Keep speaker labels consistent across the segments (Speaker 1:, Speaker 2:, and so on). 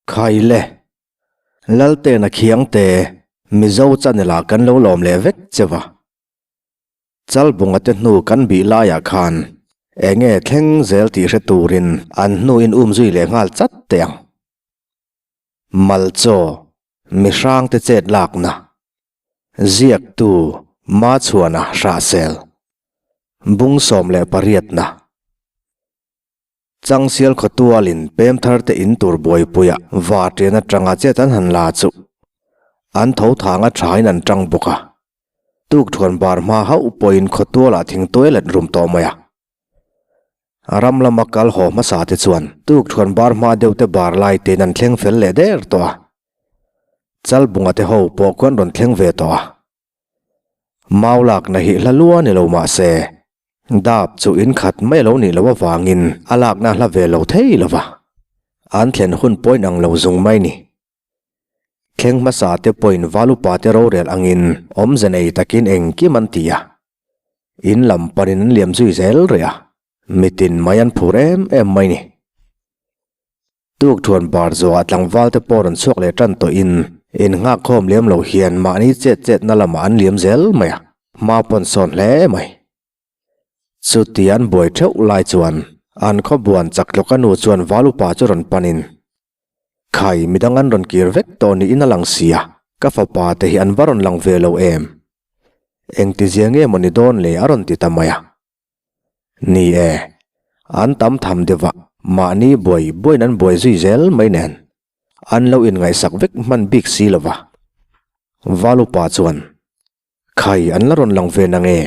Speaker 1: Khai le. Laltena khiangte Mizo channel ah kan lo lawm leh vek che va. Chalbunga te hnu kan bih laiah khan enge thleng zel tih hre turin an hnu in um zui leh nghal chat teh ang. Malchaw, mihrangte chet lakna. Ziaktu Machhuana Hrahsel. Bung 18na. Changsial khawtualin pem thar te in tur buaipuia varṭian aṭanga chet an han la chu an tho thang a ṭhain an ṭang bawk a. Tukṭhuan bar hma hauh pawhin khawtualah thingtuai let rum tawh mai a. Ram lama kal haw hmasa te chuan tukṭhuan bar hma deuh te bar lai tein an thleng fel leh der tawh a. Chalbunga te ho pawh khuan rawn thleng ve tawh a. Mau lakna hi hla lua ni lo mah se, dap chu in khat mai lo nih loh avangin a lakna hla ve lo thei lo va, an thlen hun pawhin ang lo zung mai ni. Thleng hmasa te pawhin val upa te rorel angin awmze nei takin engkim an ti a, in lam panin an liam zui zel rih a, mitin mai an phur em em mai ni. Tukthuan bar zawhah tlangval te pawh rawn chhuak leh tan tawhin in nghakkhawm lem lo hian mahni chet chetna lamah an liam zel mai a, hma pawn sawn hle mai. Chuti an buai theuh lai chuan an khawbuan chak tlawka nu chuan val upa chu rawn panin, Khai, midang an rawn kir vek tawh niin a lang sia, ka fapa te hi an va rawn lang ve lo em? Engtizia nge maw ni dawn le a rawn ti ta mai a. Ni e, an tam tham deuh a, mahni buai buaiin an buai zui zel mai nen, an lo inngaihsak vek hman bik si lo va. Valupa chuan, Khai, an la rawn lang ve nang e?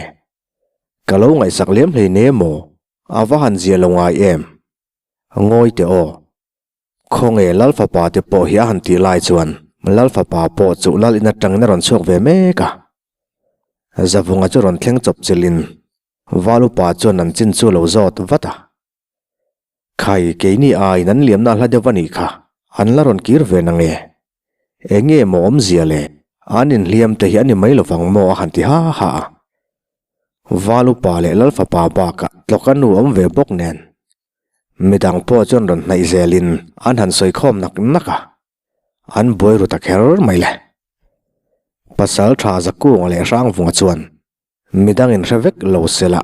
Speaker 1: Ka lo ngaihsak lem hlei ne maw? A va han zia lo ngai em? Ngawi teh aw. Khawnge Lalfapa te pawh hi a han tih lai chuan Lalfapa pawh chu Lal in atangin a rawn chhuak ve mek a. Zavunga chu rawn thleng chawp chilhin Val upa chuan an chin chu a lo zawt vat a. Khai, keini aiin an liamna hla deuh a nih kha, an la rawn kir ve nange? Enge maw awmzia le? An inhliam te hi a ni mai lovang maw a han ti ha ha a. Val upa leh Lalfapa bakah tlawk a nu awm ve bawk nen Midang pawh chuan rawn hnaih zelin an han sawi khawm nak nak a, an buai ru ta kher mai le. Pasal tha Zakunga leh Hrangvunga chuan midang in hre vek lo sela,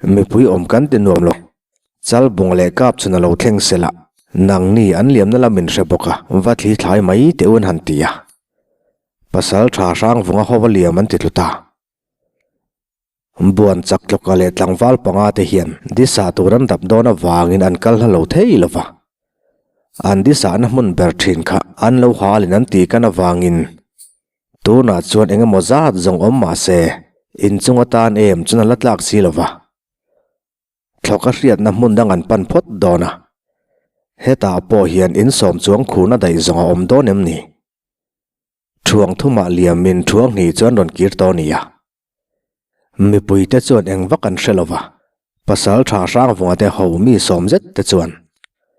Speaker 1: mipui awm kan ti nuam lo, Chalbunga leh Kap chhun a lo thleng sela, nangni an liamna lam in hre bawk a, va thli thlai mai teh u an han ti a. Pasal tha Hrangvunga ho va liam an ti tlu ta. Buan chak tlawka leh tlangval panga te hian disa tur an dap dawn avangin an kal hla lo thei lo va. An disahna hmun ber thin kha an lo halin an tih kan avangin tunah chuan eng emaw zat zawng awm mah se inchung atan em chuan a la tlak si lo va. Thlawka hriatna hmun dang an pan phawt dawn a, hetah pawh hian insawm chuang khurna daih zawng a awm dawn em ni? Thuang thumah liamin thuang hnih chuan rawn kir tawh a ni a. Mipuite chuan eng vak an hre lo va, pasal tha Hrangvunga te ho mi sawm zet te chuan,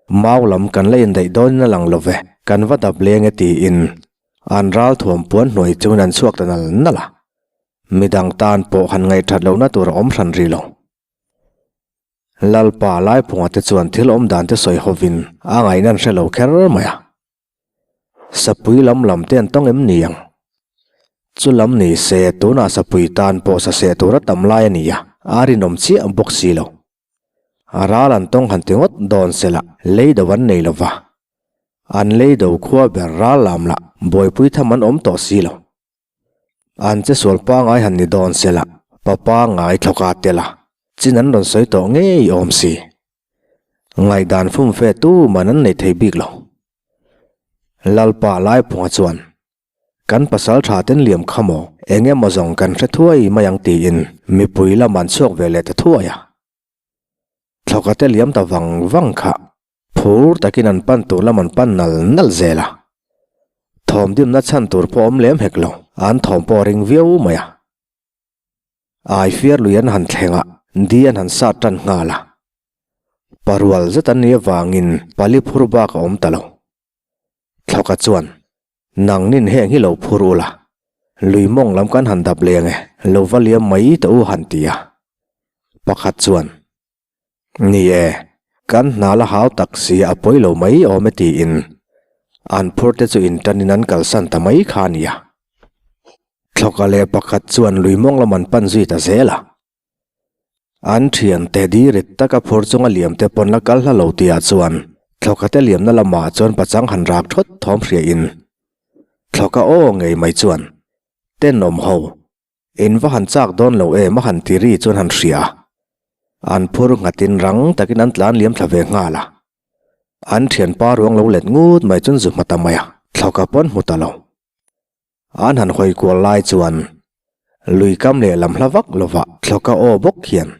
Speaker 1: Mau lam kan la indaih dawnin a lang lo ve, kan va dap leng e tiin an ral thuam puan hnuai chungin an chhuak ta nal nal a. Midang tan pawh han ngaihthat lohna tur a awm hran rih lo. Lalpa Laiphunga te chuan thil awm dan te sawi hovin a ngaihna an hre lo kher mai a. Sapui lam lam te an tawng em ni ang? Chu lam ni se tunah sapui tan pawh sa seh tur a tam lai a ni a, a rinawm chiah bawk si lo. A ral an tawng han ti ngawt dawn se lah lei do an nei lo va. An lei do khua ber ral lam lah buaipui tham an awm tawh si lo. An che sual pangai han ni dawn se lah pa pangai thlawka tel a, chin an rawn sawi tawh ngei awm si. Ngaihdan fumfe tu man an nei thei bik lo. Lalpa Laiphunga chuan, Kan pasal tha ten liam kha maw, eng emaw zawng kan hre thuai mai ang tiin mipui lam an chhuak ve leh ta thuai a. Thlawka te liam ta vang vang kha phur takin an pan tur lam an pan nal nal zel a. Thawm dimna chhan tur pawh awm lem hek lo, an thawm pawh a ring viau mai a. Ai fiar lui an han thleng a, di an han sat tan nghal a. Parual zet an nih avangin pali phur bak a awm ta lo. Thlawka chuan, Nangnin heng hi lo phur u la, lui mawng lam kan han dap leng e, lo va liam mai teh u han ti a. Pakhat chuan, Ni e, kan hna la hau tak si a pawi lo mai awm e tiin. An phur te chu inṭanin an kalsan ta mai kha a nia. Thlawka leh pakhat chuan lui mawng lam an pan zui ta zel a. An thiante dirit taka phur chunga liam te pawn la kal hla lo tihah chuan thlawka te liamna lamah chuan pachang han rak thawt thawm hria in thlawka aw ngei mai chuan tenawm ho in va han chak dawn lo em a han ti ri chuan han hria a. An phur nghatin rang takin an tlan liam thla ve nghal a. An thianpa ruang lo let ngut mai chuan zu hma ta mai a, thlawka pawn hmu ta lo. An han hawi kual lai chuan lui kam leh lam hla vak lovah thlawka aw bawk hian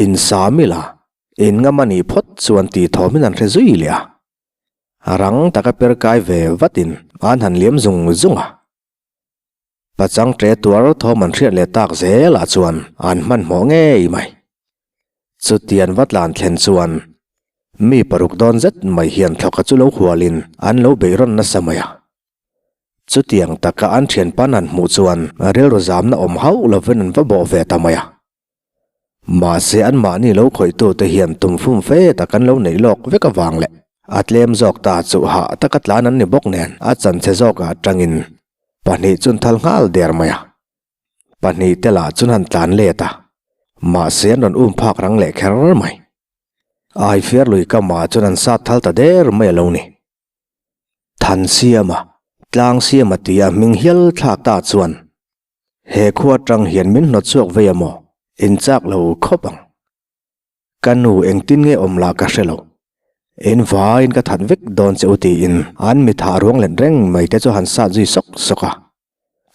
Speaker 1: in sa mila in ngam a nih phawt chuan tih thawmin an hre zui leh a. Rang taka per kai ve vatin an han liam zung zung a. Pachang ṭe tuar thawm an hriat leh tak zelah chuan an hmanhmawh ngei mai. Chutian va tlan thlen chuan mi paruk dawn zet mai hian thlawka chu lo hualin an lo beihrawn nasa mai a. Chutiang taka an thianpa nan hmuh chuan rilru zamna awm hauh lovin an va bawh ve ta mai a. Mahse anmahni lo khawihtute hian tum fum fe tak an lo neih lawk vek avang leh a tlem zawk ta chu hah taka tlan an ni bawk nen a chanchhe zawkah atangin pahnih chun thal nghal der mai a. Pahnih te lah chun han tlan let a, mahse an rawn um phak rang leh kher mai. Aifiar lui kamah chuan an sat thal ta der mai a lo ni. Thansiama, Tlangsiama tia hming hial thlak ta chuan he khua atang hian min hnawt chhuak vei a maw? In chak lo khawp ang. Ka nu engtin nge awm lah ka hre lo. In vaiin ka that vek dawn che u tiin an mi thah ruang let reng mai te chu han sat zui sawk sawk a.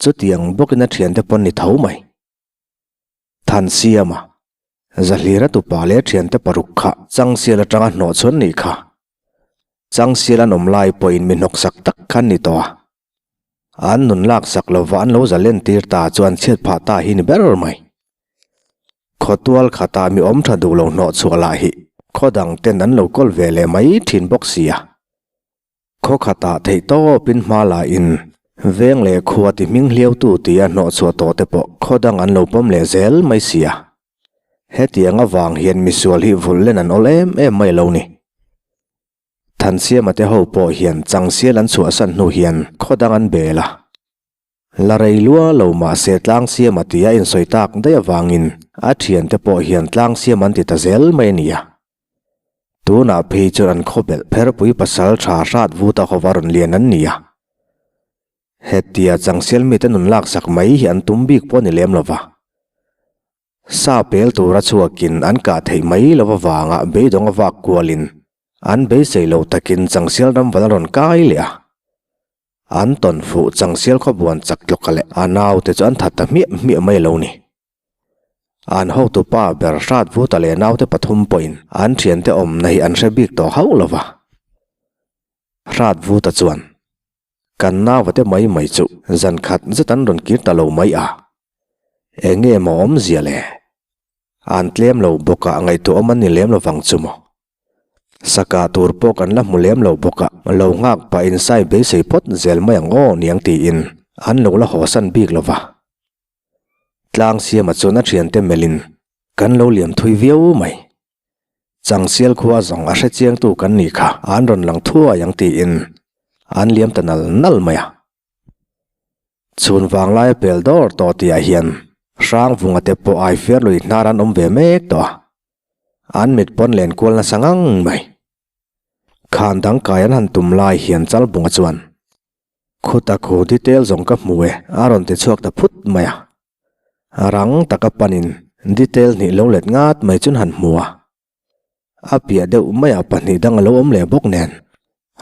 Speaker 1: Chutiang bawkin a thiante pawn ni tho mai. Thansiama, Zahlira tupa leh thiante paruk kha Changsial atanga hnawh chhuan nih kha. Changsial an awm lai pawhin mi hnawksak tak khan ni tawh a. An nun laksak lova an lo zalen tir ta chu an chhiat phah ta hi ni ber mai. Khawtual khatah mi awm tha duh lo hnawh chhuah lah hi khaw dang ten an lo kawl ve leh mai thin bawk si a. Khaw khatah theih tawpin hma la in veng leh khua ti hming hliautu tia hnawh chhuah tawh te pawh khaw dang an lo pawm leh zel mai si a. Hetiang avang hian misual hi vulh len an awl em em mai lo ni. Thansiama te ho pawh hian changsial an chhuahsan hnu hian khaw dang an bel a. La rei lua lo mahse Tlangsiama tia insawi tak daih avangin a thiante pawh hian Tlangsiama an ti ta zel mai a nia. Tunah phei chuan an khawbelh pherpui pasal tha hrat vuta hova rawn lian an ni a. Hetia changsial mite nun laksak mai hi an tum bik pawh a ni lem lova. Sa pel tura chhuakin an kah theih mai lo avanga beidawng a vak kualin an beisei lo takin changsial ram val a rawn kai leh a. An tawn fuh changsial khawbuan chak tlawka leh a naute chu an that ta hmiah hmiah mai lo ni. An hotupa ber hrat vuta leh naute pathum pawhin an thiante awmna hi an hre bik tawh hauh lo va. Hrat vuta chuan. Kan nauvate mai mai chu zan khat zet an rawn kir ta lo mai a. Eng nge maw awmzia le? An tlem lo bawk a, ngaihtuah awm an ni lem lo vang chu maw? Saka tur pawh kan la hmu lem lo bawk a, lo nghak pah in sai beisei phawt zel mai ang aw niang tiin an lo la hawsan bik lo va. Tlang siama chuan a thiante melhin kan lo liam thui viau mai. Changsial khua zawng a hre chiangtu kan nih kha an rawn lang thuai ang tiin an liam ta nal nal mai a. Chhun vanglaia pel dawr tawh tihah hian Hrangvunga te pawh ai fiar lui hnar an awm ve mek tawh a, an mit pawn len kual nasa ngang mai. Khan dang kai an han tum lai hian Chalbunga chuan, Khuta khu detail zawng ka hmu e a rawn ti chhuak ta phut mai a. Rang taka panin detail hnih lo let ngat mai chuan han hmu a. A piah deuh maiah pahnih dang a lo awm leh bawk nen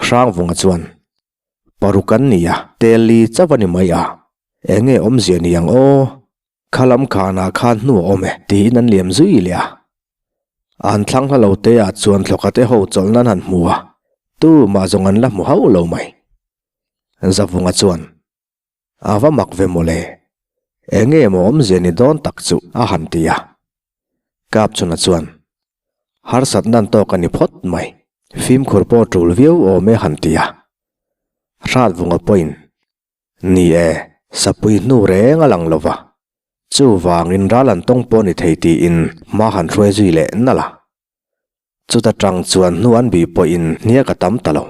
Speaker 1: Hrangvunga chuan paruk an ni a, tel li chauh a ni mai a, eng nge awmzia ni ang aw, kha lam khanah khan hnu a awm e tiin an liam zui leh a. An thlang hla lo te ah chuan thlawkha te ho chawlh nan han hmu a, tumah zawng an la hmu hauh lo mai. Zavunga chuan. A va mak ve mawle. Eng nge maw awmzia ni dawn tak chu a han ti a. Kapchuna chuan, Harsat nan tawk a ni phawt mai. Fimkhur pawh tul viau awm e han ti a. Hratvunga pawhin, Ni e, sapui hnu reng a lang lo va. Chuvangin ral an tawng pawh ni thei tiin hma han hruai zui leh nalh a. Chuta tang chuan hnu an bih pawhin hniak a tam ta lo.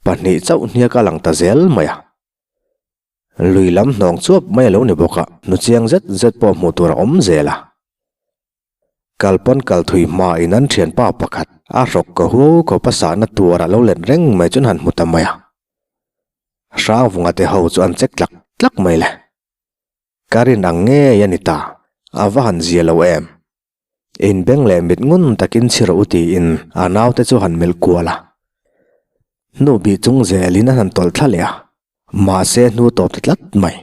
Speaker 1: Pahnih chauh hniak a lang ta zel mai a. Lui lam hnawng chuap mai a lo ni bawk a, nu chiang zet zet pawh hmuh tur a awm zel a. Kal pawn kal thui hmain an thianpa pakhat a hrawk ka huau khawp a sahna tuar a lo let reng mai chuan han hmu ta mai a. Hrangvunga te ho chu an chek tlak tlak mai le. Ka rin ang ngei a ni ta, a va han zia lo em. Inbeng leh mit ngun takin chhi rawh u tiin a naute chu han melh kual a. Hnu bih chung zelin an han tawlh thla leh a, mahse hnu tawp ta tlat mai.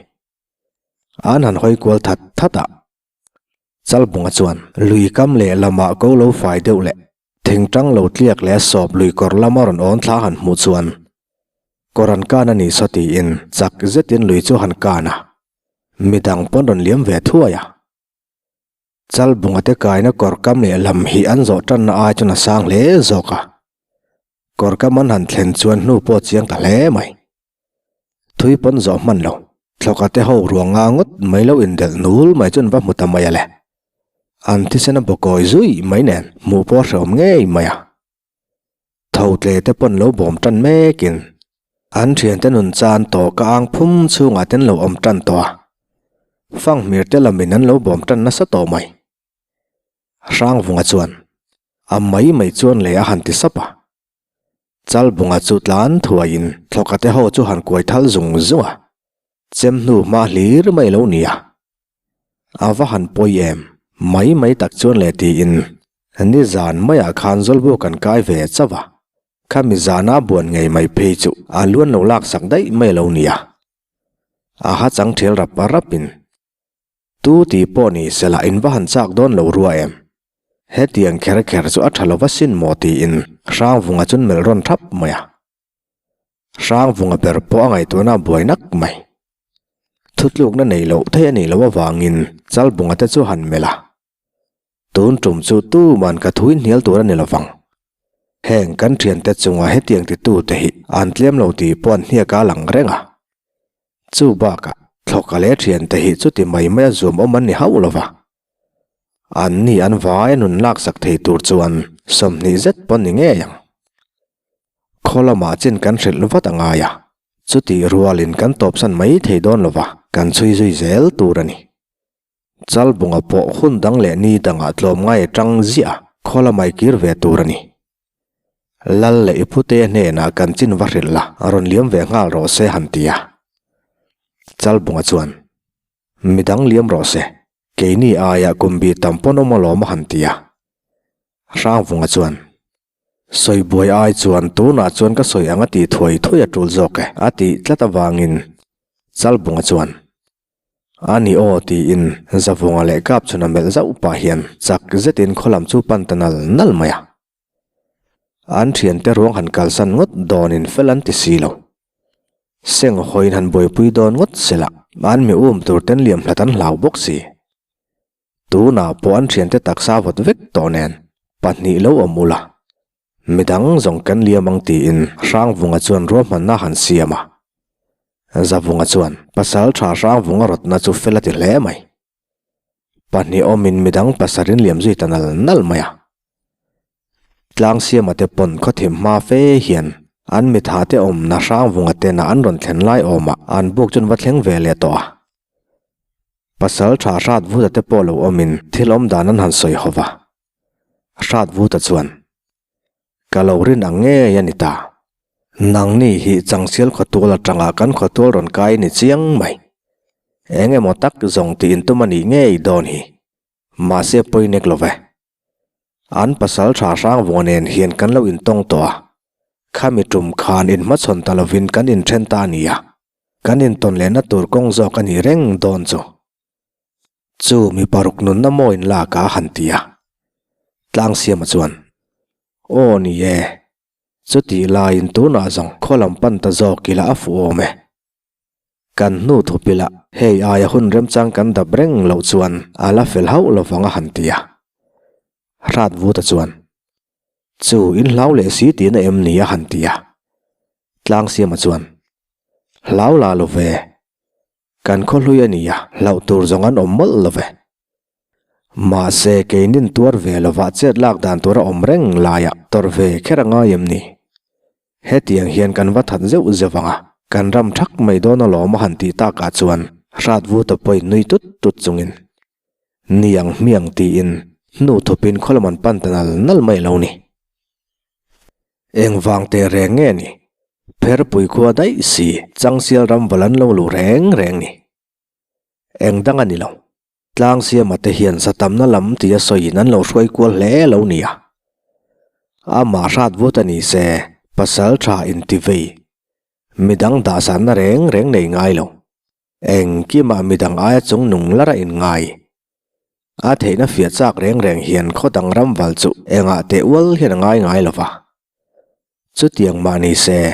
Speaker 1: An han hawi kual that that a. Chalbunga chuan lui kam leh lamah ko lo fai deuh leh thingtang lo tliak leh sawp lui kawr lama rawn awn thla han hmuh chuan kawr an kan a nih saw tiin chak zetin lui chu han kan a, midang pawn rawn liam ve thuai a. Chalbunga te kaina kawr kam leh lam hi an zawh tanna ai chuan a sang hle zawk a, kawr kam an han thlen chuan hnu pawh a chiang ta hle mai. Thui pawn zawh hman lo, thlawka te ho ruang nga ngawt mai lo indelh nul mai chu an va hmu ta mai a le. An thisen a bawkawi zui mai nen hmuh pawh a hrehawm ngei mai a. Tho tle te pawn lo bawm tan mekin an thiante nun chan tawh ka ang phum chhungah te an lo awm tan tawh a, fanghmir te lamin an lo bawm tan nasa tawh mai. Hrangvunga chuan a mai mai chuan lei a han ti sap a. Chalbunga chu tlan thuaiin thlawka te ho chu han kuai thal zung zung a, chem hnu hma hlir mai lo ni a. A va han pawi em, mai mai tak chuan le tiin nizan maiah khan Zawlbu kan kai ve chauh a, khami zana buan ngei mai phei chu a luan lo laksak daih mai lo ni a. A ha chang thial rap rapin Tu tih pawh ni sela in va han chak dawn lo rua em? Hetiang kher kher chu a tha lo va sin maw tiin Hrangvunga chuan melh rawn thap mai a. Hrangvunga ber pawh a ngaihtuahna a buai nak mai. Thutlukna nei loh theih a nih loh avangin Chalbunga te chu han melh a. Tun tum chu tuman ka thuin hnial tur a ni lovang. Heng kan thiante chunga hetiang titute hi an tlem lo tih pawh an hniak a lang reng a. Chu bakah thlawka leh thiante hi chuti mai maia zuam awm an ni hauh lova. Anni an vai a nun laksak thei tur chuan 20 zet pawn ni ngei ang. Khaw lamah chin kan hrilh vat a ngai a, chutih rualin kan tawpsan mai thei dawn lova, kan chhui zui zel tur a ni. Chalbunga pawh hun dang leh ni dangah tlawmngai a tang ziah a, khaw lamah i kir ve tur a ni. Lal leh i phute hnenah kan chin va hrilh la, rawn liam ve nghal rawh se han ti a. Chalbunga chuan, Midang liam rawh se, keini aiah kum bi tam pawn awm alawm a han ti a. Hrangvunga chuan, Sawi buai ai chuan tunah chuan ka sawi ang a tih thuai thuai a tul zawk e a tih tlat avangin Chalbunga chuan, A ni aw tiin Zavunga leh Kapchhuna melh zauh pah hian chak zetin khaw lam chu pan ta nal nal mai a. An thiante ruang han kalsan ngawt dawnin fel an ti si lo. Seng hawiin han buaipui dawn ngawt sela an mi um tur ten liam hlat an hlau bawk si. Tunah pawh an thiante taksa vawt vek tawh nen pahnih lo awm ula, midang zawng kan liam ang tiin Hrangvunga chuan ruahmanna han siam a. Zavunga chuan pasal tha Hrangvunga rawtna chu fel a ti hle mai. Pahnih awmin midang pasarin liam zui ta nal nal mai a. Tlangsiama te pawn khawthim hma fe hian an mitha te awmna Hrangvunga tena an rawn thlen lai awmah an buk chuan va thleng ve leh tawh a. Pasal tha Hrat Vuta te pawh lo awmin thil awm dan an han sawi ho va. Hrat Vuta chuan, Ka lo rin ang ngei a ni ta. Nangni hi Changsial khawtual atanga kan khawtual rawn kai ni chiang mai. Eng emaw tak zawng tih intum a nih ngei dawn hi. Mahse pawi nek lo ve. An pasal tha Hrangvunga nen hian kan lo intawng tawh a, khami tum khan inhmachhawn ta lovin kan inthen ta a ni a, kan intawn lehna tur kawng zawk a nih reng dawn chu. Chu mi paruk nunna maw inlak a han ti a. Tlangsiama chuan, Aw ni e, chutih laiin tunah zawng khaw lam pan ta zawk ila a fuh awm e. Kan hnu thupilah hei aia hun remchang kan dap reng loh chuan a la fel hauh lovang a han ti a. Hrat Vuta chuan, Chu in hlau leh si tihna em ni a han ti a. Tlangsiama chuan, Hlau la lo ve. Kan khaw hlui a nia, hlauh tur zawng an awm mawlh lo ve. Mahse keinin tuar ve lovah chet lak dan tur a awm reng laiah tawrh ve kher a ngai em ni? Hetiang hian kan va that zeuh zeuh ang a, kan ram thak mai dawn alawm a han tih takah chuan Hratvuta pawhin nui tut tut chungin, Niang hmiang tiin hnu thupin khaw lam an pan ta nal nal mai lo ni. Engvang teh reng nge ni? Pherpui khua daih si Changsial ram val an lo luh reng reng ni. Eng dang a ni lo. Tlangsiama te hian satamna lam tia sawiin an lo hruai kual hle lo nia. Amah hrat vut a ni se, pasal tha intivei, midang dahsanna reng reng nei ngai lo. Engkimah midang aia chung nung lara inngai. A theihna fiah chak reng reng hian khaw dang ram val chu engah teh ual hian a ngai ngai lo va. Chutiang mah ni se,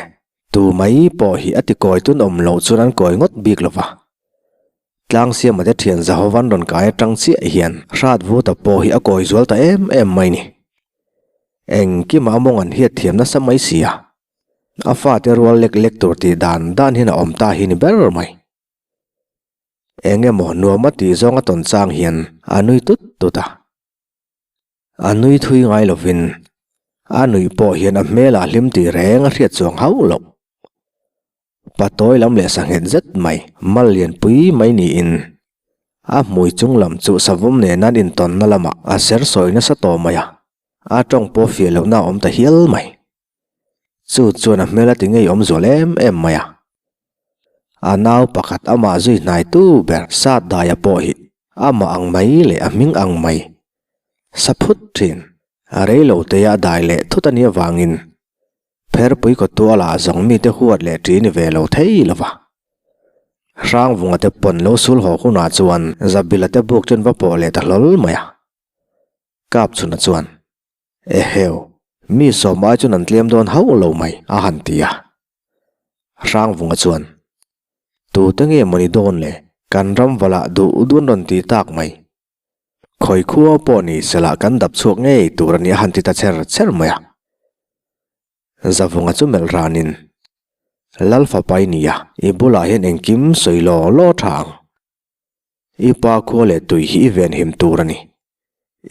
Speaker 1: tu mai pawh hi a tikawi tun awm loh chuan an kawi ngawt bik lo va. Tlangsiama te thian Zahovan rawn kai atang chiah hian hrat vuta pawh hi a kawi zual ta em em mai ni. Engkimah a mawng an hiat thiam nasa mai si a. A fate rual lek lek tur tih dan dan hian a awm ta hi ni ber mai. Eng emaw nuam a tih zawng a tawn chang hian a nui tut tut a. A nui thui ngai lovin a nuih pawh hian a hmelah hlim tih reng a hriat chuang hauh loh. Patawi lam leh sanghet zet mai, mal lianpui mai niin a hmui chung lam chu savawm nena an intawnna lamah a ser sawi nasa tawh mai a, a tawng pawh fiah lohna a awm ta hial mai. Chu chuan a hmel a ti ngeiawm zual em em mai a. A nau pakhat amah zui hnaitu ber Sat Daia pawh hi amah ang mai leh a hming ang mai sa phut thin. A rei lo teia a dai leh thut a nih avangin Pherpui kawtualah zawng mite huat leh ṭi ni ve lo thei lo va. Hrangvunga te pawn lo sul haw hunah chuan Zabila te buk chu an va pawh leh ta hlawl mai a. Kapchhuna chuan. Eheu, mi sawm ai chuan an tlem dawn hauh lo mai, a han ti a. Hrangvunga chuan, Tute nge mawni dawn le, kan ram valah duh duh an rawn ti tak mai. Khawi khua pawh ni sela kan dap chhuak ngei tur a ni a han ti ta cher cher mai a. Zavunga chu melh ranin, Lal fapa i ni a, i bulah hian engkim sawi law law tha ang. I pa khua leh tui hi i venhim tur a ni.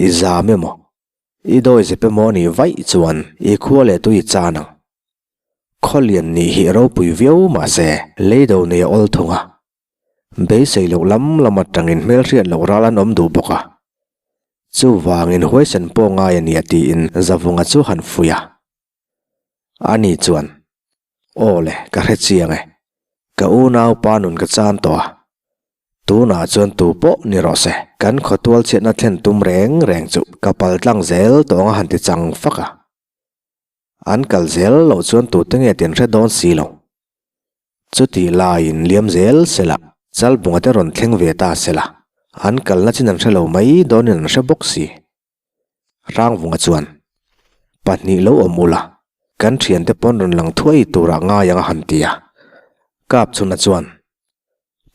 Speaker 1: I zam emaw, i dawi zep emaw a nih vaih chuan i khua leh tui i chan ang. Khaw lian nih hi ropui viau mah se lei do nei a awl thung a. Beisei loh lam lam atangin hmelhriat loh ral an awm duh bawk a. Chuvangin huaisen pawh ngai a nia tiin Zavunga chu han fuih a. Ani chuan, Aw le, ka hre chiang e. Ka unaupa nun ka chan tawh a. Tunah chuan tu pawh ni rawh se, kan khawtual chhiatna thlen tum reng reng chu ka pal tlang zel tawh ang a han ti chang fak a. An kal zel loh chuan tute nge tin hre dawn si lo. Chutih laiin liam zel sela, Chalbunga te rawn thleng ve ta sela, an kalna chin an hre lo mai dawnin an hre bawk si. Rangvunga chuan, Pahnih lo awm ula, kan thiante pawn rawn lang thuai turah ngai ang a han ti a. Kapchhuna chuan,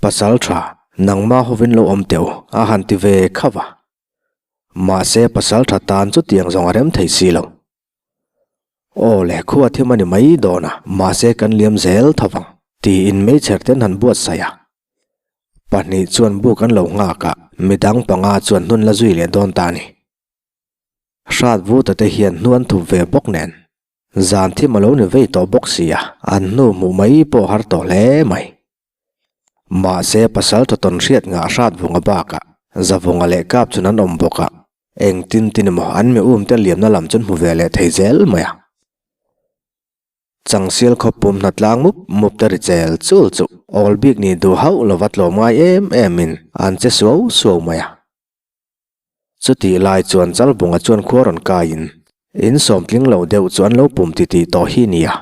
Speaker 1: Pasal tha, nangma hovin lo awm teh u, a han ti ve khauh a. Mahse pasal tha tan chutiang zawng a rem thei si lo. Aw le, khua thim a ni mai dawn a, mahse kan liam zel tho vang, tiin meichher ten han buatsaih a. Pahnih chuan buk an lo nghak a, midang panga chuan hnun la zui leh dawn ta a ni. Hrat vuta te hian hnu an thup ve bawk nen, zan thim a lo ni vei tawh bawk si a, an hnu hmuh mai pawh har tawh hle mai. Mahse, pasal tha tawn hriat ngah hrat vunga bakah Zavunga leh kap chuan an awm bawk a, engtin tin emaw an mi um te liamna lam chu an hmu ve leh thei zel mai a. Changsial khawp pum hna tlang mup mup te ri chel chul chu awl bik ni duh hauh lova tlawm ngai em em in an che suau suau mai a. Chutih lai chuan Chalbunga chuan khua rawn kai in in sawmtling lo deuh chu an lo pum titih tawh hi nia.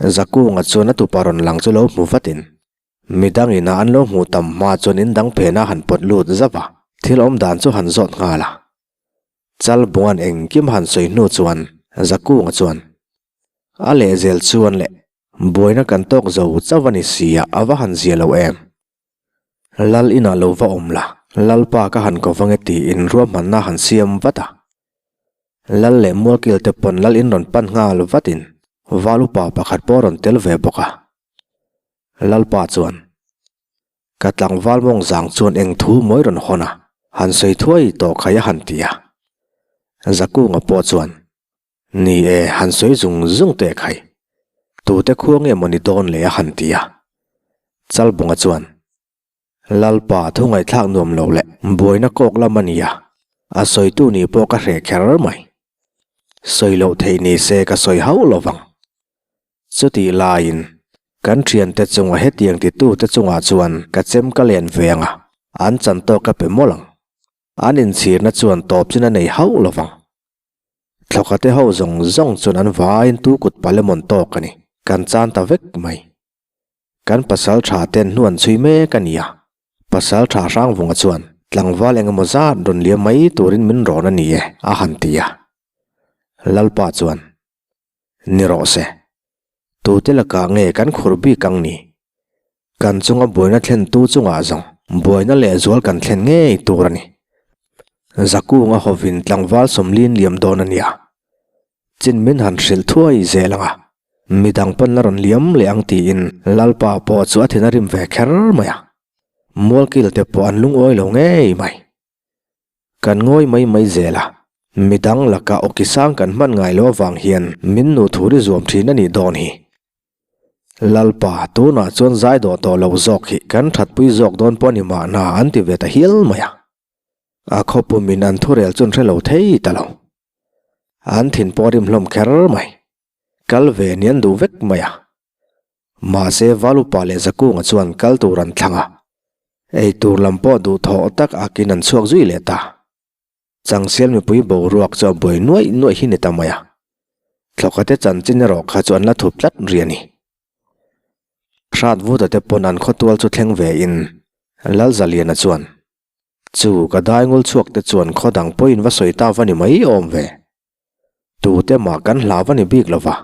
Speaker 1: Zakunga chuan a tupa rawn lang chu lo hmu vat in midang ina an lo hmuh tam hma chuan in dang phen a han pawt lut zauh a, thil awm dan chu han zawt nghal a. Chalbunga'n engkim han sawi hnu chuan Zakunga chuan, A lehzel chuan le, buaina kan tawk zo chauh a ni sia a va han zia lo em? Lal inah lo va awm la, Lalpa ka han ko vang e tiin ruahmanna han siam vat a. Lal leh Mualkil te pawn Lal in rawn pan nghal vatin Val upa pakhat pawh a rawn tel ve bawk a. Lalpa chuan, Ka tlangval mawng zang chuan eng thu mawi rawn hawn a, han sawi thuai tawh khai a han ti a. Zakunga pawh chuan, Ni e, han sawi zung zung teh khai. Tute khua nge maw ni dawn le a han ti a. Chalbunga chuan, Lalpa thu ngaihthlak nuam lo leh buaina kawk lam a ni a, a sawitu nih pawh ka hreh kher mai. Sawi loh theih ni se ka sawi hauh lo vang. Chutih laiin, kan thiante chunga hetiang titute chungah chuan ka chem ka len ve ang a, an chan tawk ka pe mawlh ang. An inchhirna chuan tawp chin a nei hauh lo vang. Thlawkate ho zawng zawng chuan an vaiin tu kut Palemon tawk a ni, kan chan ta vek mai. Kan pasal tha ten hnu an chhui mek a ni a, pasal tha Hrangvunga chuan tlangval eng emaw zat rawn liam mai turin min rawn a ni e, a han ti a. Lalpa chuan, Ni rawh se. Tute lakah nge kan khur bik ang ni? Kan chunga buaina thlentu chungah zawng buaina lehzual kan thlen ngei tur a ni. Zakunga hovin tlangval sawmlin liam dawn a nia. Chin min han hrilh thuai zel ang a, midang pawn la rawn liam leh ang tiin Lalpa pawh chu a thin a rim ve kher mai a. Mualkil te pawh an lungawi lo ngei mai. Kan ngawi mai mai zel a, midang laka awki sang kan hman ngai lo avang hian min nu thur i zuam thin a nih dawn hi. Lalpa, tunah chuan zai dawh tawh lo zawk hi kan thatpui zawk dawn pawh a ni mahna an ti ve ta hial mai a. A khawpumin an thurel chu an hre lo thei ta lo. An thin pawh a rim hlawm kher mai. Kal ve ni an duh vek mai a. Mahse Valupa leh Zakunga chuan kal tur an thlang a. Ei tur lam pawh duh thawh tak akin an chhuak zui leh ta. Changsial mipui boruak chu a buai nuaih nuaih hi ni ta mai a. Thlawkate chanchin erawh kha chu an la thup tlat ri a ni. Hratvuta te pawn an khawtual chu thleng ve in Lalzaliana chuan Chu ka daingul chhuak te chuan khaw dang pawhin va sawi ta va ni mai awm ve. Tute mah kan hlau va ni bik lo va,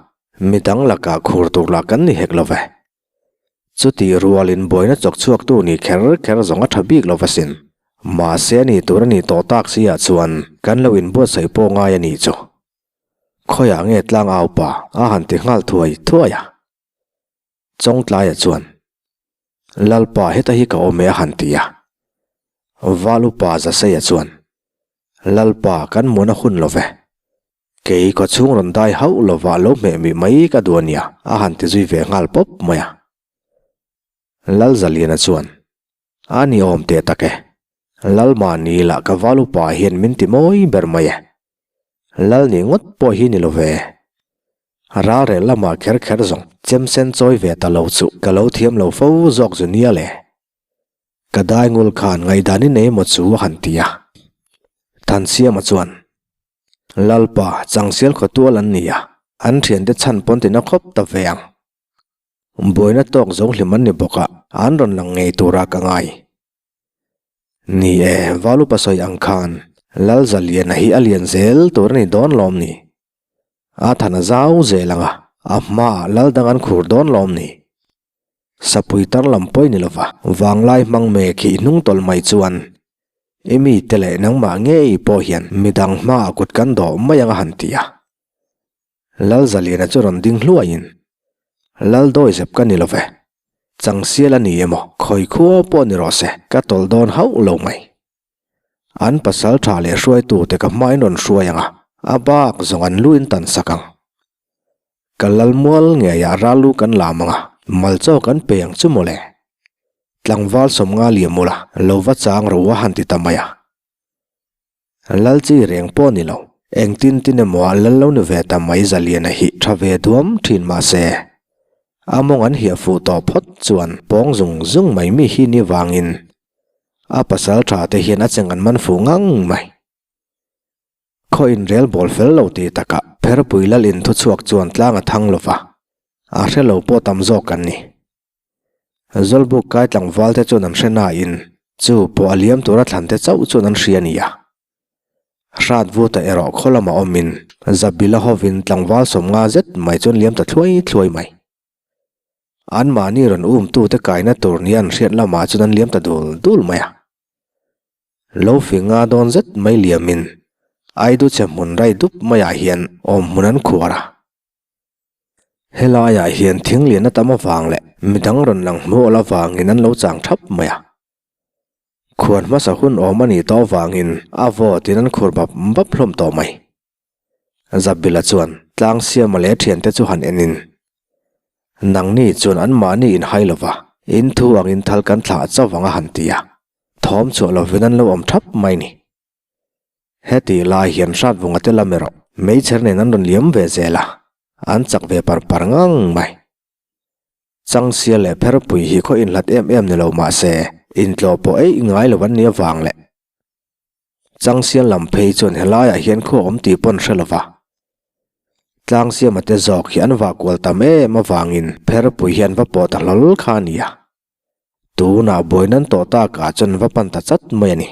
Speaker 1: midang lakah khur tur lah kan ni hek lo ve. Chutih rualin buaina chawk chhuaktu ni kher kher zawng a tha bik lo va sin. Mahse a ni tur a nih tawh tak si ah chuan kan lo inbuatsaih pawh ngai a nih chu. Khawiah nge tlangau pa a han ti nghal thuai thuai a. Chawngtlaia chuan, Lalpa heta hi ka awm e a han ti a. Val upa Zaseia chuan, Lalpa kan muan a hun lo ve. Kei kaw chhung rawn dai hauh lovah lo hmeh mih mai ka duh a nia a han ti zui ve nghal pawp mai a. Lalzaliana chuan, A ni awm teh tak e. Lal mahni lah ka val upa hian min ti mawi ber mai e. Lal nih ngawt pawh hi ni lo ve. Ralrel lamah kher kher zawng chem sen chawi ve ta lo chu ka lo thiam lo fo zawk zu nia le. Ka daingul khan ngaihdan i nei maw chu a han ti a. Thansiama chuan, Lalpa, Changsial khawtual an ni a, an thiante chhan pawn tina khawp ta ve ang. Buaina tawk zo hlim an ni bawk a, an rawn lang ngei tura ka ngai. Ni e, Valupa sawi ang khan Lalzaliana hi a lian zel tur a ni dawn lawm ni? A than a zau zel ang a, a hmaah lal dang an khur dawn lawm ni? Sapui tar lam pawi ni lova, vanglai hmang mek hi i hnung tawlh mai chuan i mite leh nangmah ngei pawh hian midang hmaah kut kan dawh mai ang a han ti a. Lalzaliana chu rawn ding hluaiin, Laldawizep ka ni lo ve. Changsial a ni emaw, khawi khua pawh ni rawh se, ka tawlh dawn hauh lo mai. An pasal tha leh hruaitute ka hmain rawn hruai ang a, a bak zawng an lu in tan sak ang. Ka lalmual ngeiah ral lu kan lam ang a, malchaw kan pe ang chu mawle. Tlangval sawmnga liam ula, lo va chang ro a han ti ta mai a. Lal chi reng pawh ni lo. Engtin tin emaw a lal lo ni ve ta mai Zaliana hi tha ve duam thin mah se. A mawng an hiah fuh tawh phawt chuan pawng zung zung mai mi hi ni vangin a pasal tha te hian a cheng an man fuh ngang mai. Khaw inrel bawl fel lo tih takah Pherpui lal in thuchhuak chuan tlang a thang lova, a hre lo pawh tam zawk an ni. Zawlbuk kai tlangval te chuan an hre nain chu pawh a liam tura thlan te chauh chuan an hria a ni a. Hrat vuta erawh khaw lamah awmin Zabila hovin tlangval 50 zet mai chuan liam ta thluai thluai mai. Anmahni rawn umtute kaina tur nia an hriat lamah chuan an liam ta dul dul mai a. Lo finga dawn zet mai liamin Aiduche hmun rai dup maiah hian awm hmun an khuar a. Helaiah hian thing lian a tam avang leh midang rawn lang hmuh awlh avangin an lo chang thap mai a. Khuan hmasa hun awm a nih tawh avangin a vawtin an khur bap bap hlawm tawh mai. Zabila chuan Tlangsiama leh thiante chu han enin, Nangni chuan anmahni inhai lova, in thu angin thal kan thlah chauh vang a han ti a, thawm chhuah lovin an lo awm thap mai ni. Heti lai hian Hratvunga te lam erawh meichher nen an rawn liam ve zel a, an chak ve par par ngang mai. Changsia leh Pherpui hi khaw inhlat em em ni lo mah se, intlawh pawh eih ngai lo an nih avang leh Changsial lam phei chuan helaiah hian khua awm tih pawn hre lova. Tlangsiama te zawk hi an vah kual tam em avangin Pherpui hi an va pawh ta hlawl kha a nia. Tunah buai nan tawh takah chuan va pan ta chat mai a ni.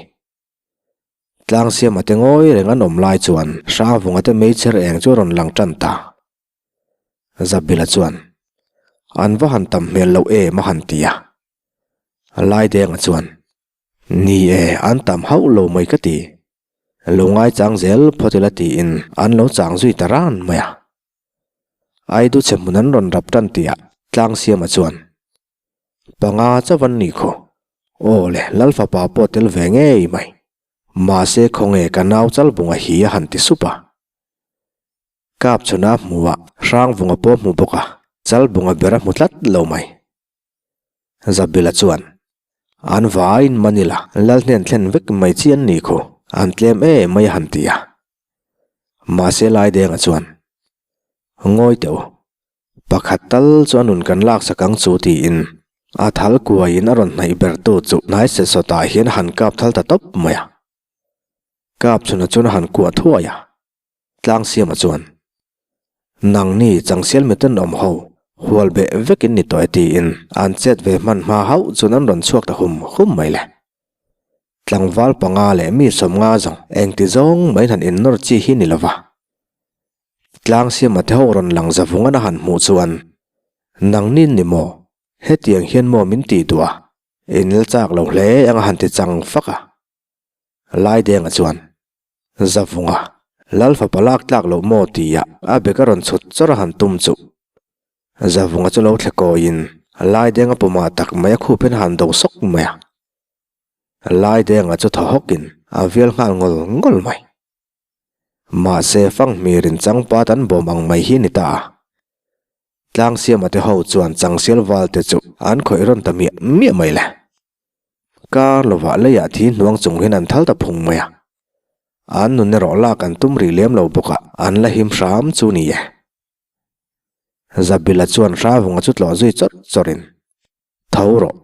Speaker 1: Tlangsiama te ngawi reng an awm lai chuan Hrangvunga te meichher eng chu a rawn lang tan ta. Zabila chuan, An va han tam hmel loh em a han ti a. Laidenga chuan, Ni e, an tam hauh lo mai ka ti. Lo ngaichang zel phawt ila tiin an lo chang zui ta ran mai a. Aidu chhe hmun an rawn rap tan tihah Tlangsiama chuan, Panga chauh an nih khaw. Aw le, Lal fapa pawh tel ve ngei mai. Mahse khawnge ka nau Chalbunga hi a han ti sup a. Kap chhuna hmuhah Hrangvunga pawh hmu bawk a, Chalbunga ber a hmu tlat lo mai. Zabila chuan, An vaiin Manila lal hnen thlen vek mai chi an nih khu, an tlem em mai a han ti a. Mahse Laidenga chuan, Ngawi teh u, pakhat tal chu a nun kan laksak ang chu tiin a thal kuaiin a rawn hnaih bertu chu hnai set sawtah hian a han kap thal ta tawp mai a. Kap chhuna chuan a han kuah thuai a. Tlangsiama chuan, Nangni Changsial miten awm ho, hual beh vekin ni tawh e tiin an chet ve hman hma hauh chuan an rawn chhuak ta hum hum mai le. Tlangval panga leh mi sawmnga zawng engti zawng mai han innawr chi hi ni lova. Tlangsiama te ho rawn lang zavungan a han hmuh chuan, Nangni ni maw? Hetiang hian maw min tih duh a? Inla chak lo hle ang a han ti chang fak a. Laidenga chuan, Zavunga, Lal fapa lak tlak loh maw tia a bag a rawn chhut chawrh a han tum chuh. Zavunga chu lo thle kawiin Laidenga pumah tak mai a khup hian a han do sawk mai a. Laidenga chu thaw hawkin a vial nghal ngawl ngawl mai. Mahse fanghmirin changpat an bawm ang mai hi a ni ta a. Tlangsiama te ho chuan changsial val te chu an khawih rawn ta miah miah mai le. Kar lovah leiah thi hnuang chung hian an thal ta phung mai a. An nun erawh lak an tum rih lem lo bawk a, an la him hram chu ni e. Zabila chuan Hravunga chu tlawh zui chawrh chawrhin, Tho rawh,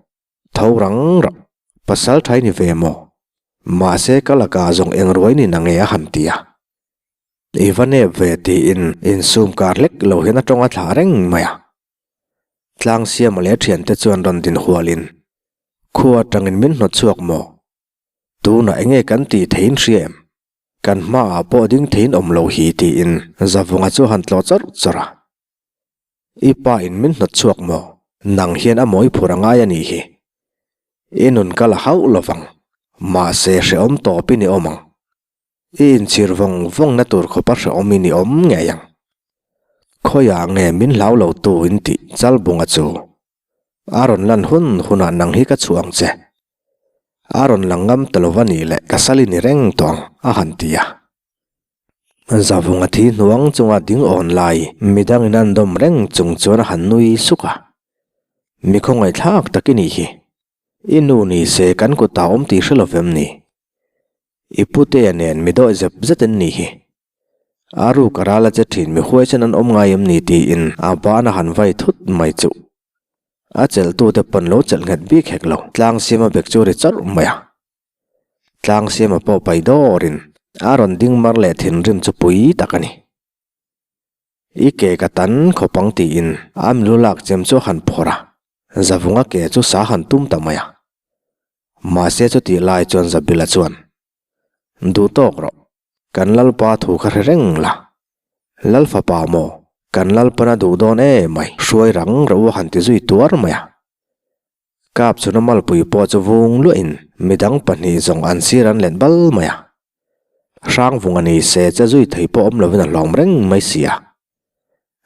Speaker 1: tho rang rang, pasal thai ni ve maw? Mahse ka lakah zawng eng ruai ni na nge a han ti a. I va nep ve tiin insum kar hlek lo hian a tawng a thlah reng mai a. Tlangsiama leh a thiante chuan rawn din hualin, Khua atangin min hnawt chhuak maw? Tunah enge kan tih theiin hria em? Kan hmaah pawh ding theiin awm lo hi tiin Zavunga chu a han tlawh chawrh chawrh a. I pa in min hnawt chhuak maw? Nang hian a mawi phur a ngai a nih hi. I nun ka la hauh lovang. Mahse hrehawm tawpin i awm ang. I inchhir vawng vawng na tur khawpa hrehawm i ni awm ngei ang. Khawiah nge min hlau lo tu in tih Chalbunga chu. A rawn lan hun hunah nang hi ka chhuah ang che. A rawn lang ngam ta lova nih leh ka sal i ni reng tawh ang a han ti a. Zavunga thi hnuang chunga ding awn lai midangin an dawm reng chung chuan a han nui suk a. Mi khawngaihthlak tak i nih hi. I nu ni se kan kutah awm tih hre lovem ni? I putea nen mi dawih zep zet an nih hi. A ruk a ral a che thin mi huai chen an awm ngai em ni tiin a ban a han vai thut mai chuh. A chelhtute pawn lo chelh nghet bik hek lo. Tlangsiama bek chu ri chawrh mai a. Tlangsiama pawh pai dawrin a rawn ding mar leh thinrim chu pui tak a ni. I ke ka tan khawp ang tiin a milu lak chem chu a han phawrh a, Zavunga ke chu sa han tum ta mai a. Mahse chutih lai chuan Zabila chuan, Duh tawk rawh, kan Lalpa thu kha hre reng la. Lal fapa maw, kan Lalpana duh dawn em mai, hruai rang rawh u a han ti zui tuar mai a. Kap chhuna malpui pawh chu vung luahin midang pahnih zawng an sir an let bal mai a. Hrangvunga ni se che zui thei pawh awm lovin a hlawm reng mai si a.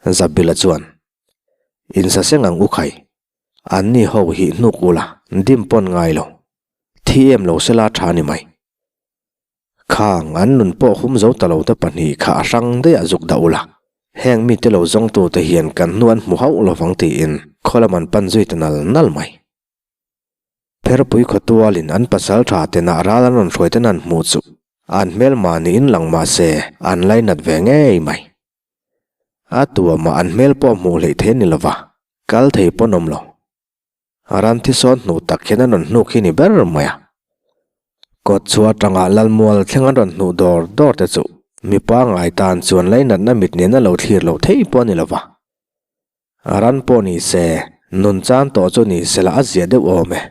Speaker 1: Zabila chuan, Insaseng ang u khai, anni ho hi hnuk ula, dim pawn ngai lo, thi em lo sela tha ni mai. Khang an nun pawh hum zo ta lo te pahnih kha a hrang daih ah zuk dah ula, heng mite lo zawngtute hian kan hnu an hmu hauh lovang tiin khaw lam an pan zui ta nal nal mai. Pherpui khawtualin an pasal tha tenah ral an rawn hruai ten an hmuh chu an hmelma niin lang mah se an lainat ve ngei mai. A tuamah an hmel pawh hmuh hleih thei a ni lova, kal thei pawn awm lo. A ran thisawn hnuh tak hian an rawn hnuk hi ni ber mai a. Kawt chhuah atanga Lalmual thleng an rawn hnuh dawr dawr te chu mipa ngai tan chuan lainatna mit nen a lo thlir loh theih pawh a ni lova. A ran pawh ni se, nun chan tawh chu ni sela a ziah deuh awm e.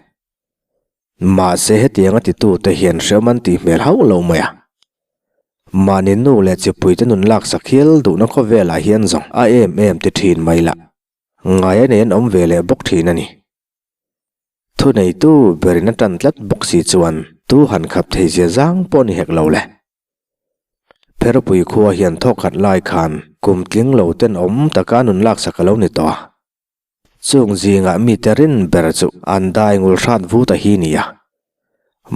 Speaker 1: Mahse hetiang a titute hian hreawm an tih hmel hauh lo mai a. Mahni nu leh chipuite nun laksak hial duhna khawvelah hian zawng a em em ti thin mai lah. Ngai a nei an awm ve leh bawk thin a ni. Thuneitu berin a tan tlat bawk si chuan tu han khap thei zia zang pawh ni hek lo le. Pherpui khua hian thawkhat lai khan kum tling lo ten awm taka nun laksak a lo ni tawh a. Chung zingah mite rin ber chu an dai ngul hrat vu ta hi ni a.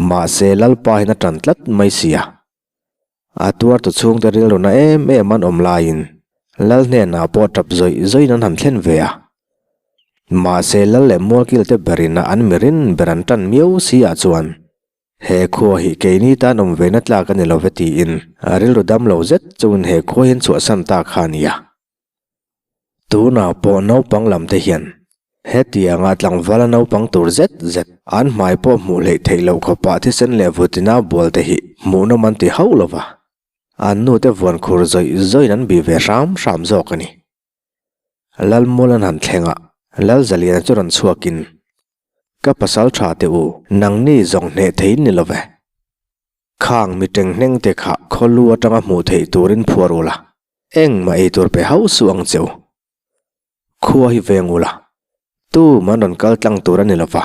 Speaker 1: Mahse Lalpa hian a tan tlat mai si a. A tuartu chhungte rilruna em em an awm laiin Lal hnenah pawh tap zawih zawiin an han thlen ve a. Mahse Lal leh Mualkilte berin a an mirin ber an tan miau si ah chuan he khua hi keini tan awm ve na tlak a ni lo ve tiin a rilru dam lo zet chungin he khua hi an chhuahsan ta kha a ni a. Tunah pawh naupang lam te hian hetianga tlangvala naupang tur zet zet an hmai pawh hmuh hleih theih loh khawpah thisen leh vutina bual te hi hmuhnawm an ti hauh lo va, an nu te vuan khur zawih zawihin an bih ve hram hram zawk a ni. Lalmual an han thleng a, Lalzaliana chu rawn chhuakin, Ka pasal tha teh u, nangni zawng hneh thei ni lo ve. Khang mi tenghneng te kha khawlu atanga hmuh theih turin phuar ula, engmah ei tur pe hauh suh ang che u. Khua hi veng ula, tum an rawn kal tlang tur a ni lova,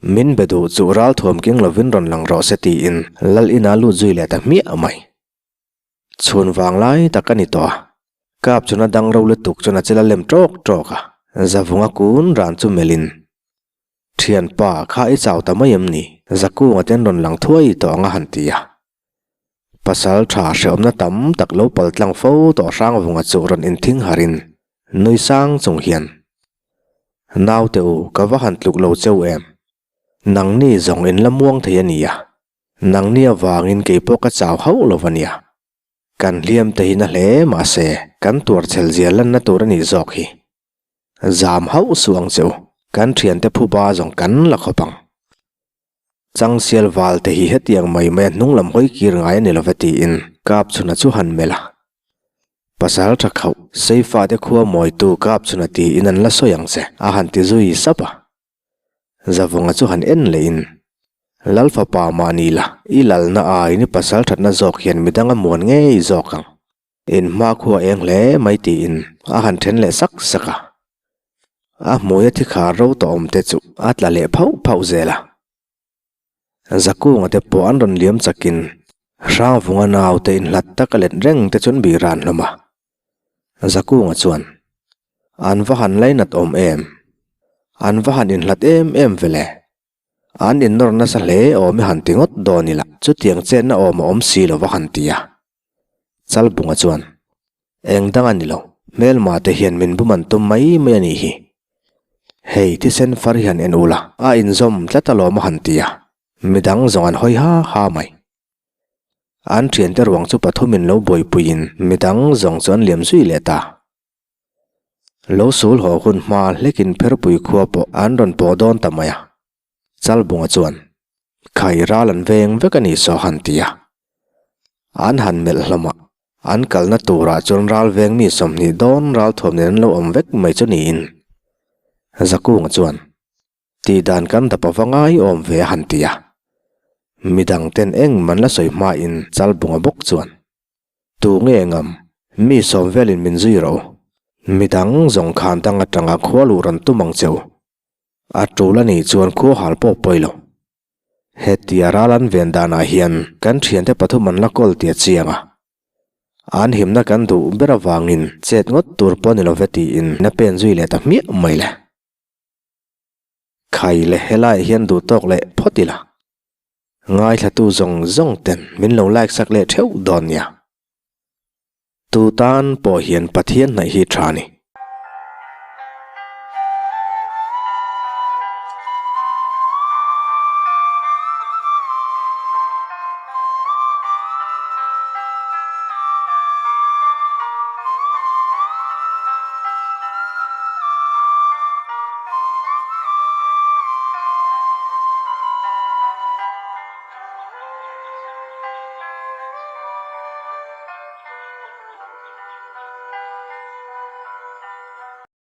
Speaker 1: min be duh chu ral thuam keng lovin rawn lang rawh se tiin lal ina lut zui leh ta hmiah mai. Chhun vang lai tak a ni tawh a, kap chuna dang ro lutuk chuan a chil a lem tawk tawk a, zavunga kun ran chu melhin Thianpa, kha i chau ta mai em ni? Zakunga te an rawn lang thuai tawh ang a han ti a. Pasal tha hrehawmna tam tak lo pal tlang fo tawh Hrangvunga chu rawn inthing harin nui sang chung hian, Naute u, ka va han tluk lo cheu em? Nangni zawng in la muang thei a nia. Nangni avangin kei pawh ka chau hauh lo a nia. Kan hliam te hi na hle mahse kan tuarchhel zia lanna tur a nih zawk hi. Zam hauh suh ang che u, kan thiante phuba zawng kan la khawp ang. Changsial val te hi hetiang mai mai a hnung lam hawi kir ngai a ni love tiin Kapchhuna chu han melh a. Pasal tha khauh, Seifa te khua mawitu Kapchhuna tiin an la sawi ang che, a han ti zui sap a. Zavunga chu han en leh in, Lal fapa mahni la, i lalna aiin i pasal thatna zawk hian midang a muan ngei zawk ang. In hmakhua eng hle mai tiin a han then leh sak sak a. A hmuia thi khar ro tawh awm te chu a tla leh phauh phauh zel a. Zakunga te pawh an rawn liam chakin Hrangvunga naute inhlat tak a let reng te chu an bih ran hlawm a. Zakunga chuan, An va han lainat awm em? An va han inhlat em em ve le? An innawr nasa hle awm i han ti ngawt dawn ila chutiang chenna awm a awm si lo va han ti a. Chalbunga chuan, Eng dang a ni lo, hmelma te hian min bum an tum mai mai a nih hi. Hei thisen far hi han en ula, a inzawm tlat alawm a han ti a, midang zawng an hawi ha ha mai. An thiante ruang chu pathumin lo buaipuiin midang zawng chu an liam zui leh ta. Lo sul haw hun hma hlekin Pherpui khua pawh an rawn pawh dawn ta mai a. Chalbunga chuan, Khai ral an veng vek a ni saw han ti a. An han melh hlawm a, an kalna turah chuan ral veng mi 20 dawn ral thuam nen an lo awm vek mai chu niin. Zakunga chuan, Tih dan kan dap ava ngai awm ve a han ti a. Midang ten eng man la sawi hmain Chalbunga bawk chuan, Tu nge ngam, mi sawm velin min zui rawh u. Midang zawng khan dang atanga khua luh rawn tum ang che u. A tul a nih chuan khua hal pawh pawi lo. Hetia ral an ven danah hian kan thiante pathum an la kawl tia chiang a. An himna kan duh ber avangin chet ngawt tur pawh ni love tiin a pen zui leh ta hmiah mai le. Khai le helaiah hian duh tawk leh phawt ila. Ngaithlatu zawng zawng ten min lo like sak leh theuh dawn nia. Tu tan pawh hian Pathian hnaih hi tha ni.